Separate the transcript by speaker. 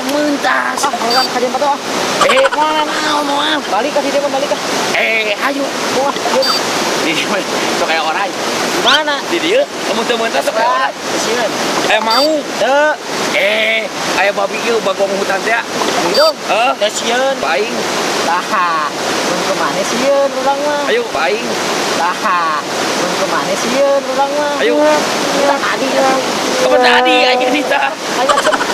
Speaker 1: Mentas.
Speaker 2: Ah, urang ka Pato ah.
Speaker 1: Eh, moal naon, moal.
Speaker 2: Balik ka si dia mah, balik ka.
Speaker 1: Eh, ayo.
Speaker 2: Wah, yuk.
Speaker 1: Di dieu mah sok aya oray.
Speaker 2: Di mana?
Speaker 1: Di dieu, kamu teu mentas sok aya oray.
Speaker 2: Sieun.
Speaker 1: Aya mau.
Speaker 2: Teu.
Speaker 1: Eh, aya babi ieu bagong hutan teh.
Speaker 2: Hidung.
Speaker 1: Heuh,
Speaker 2: Teu sieun.
Speaker 1: Baing.
Speaker 2: Tah, mun ke mana sieun urang mah?
Speaker 1: Ayo, baing.
Speaker 2: Tah, mun ke mana sieun urang mah?
Speaker 1: Ayo.
Speaker 2: Kita tadi ya.
Speaker 1: Apa tadi aja nih tah?
Speaker 2: Ayo.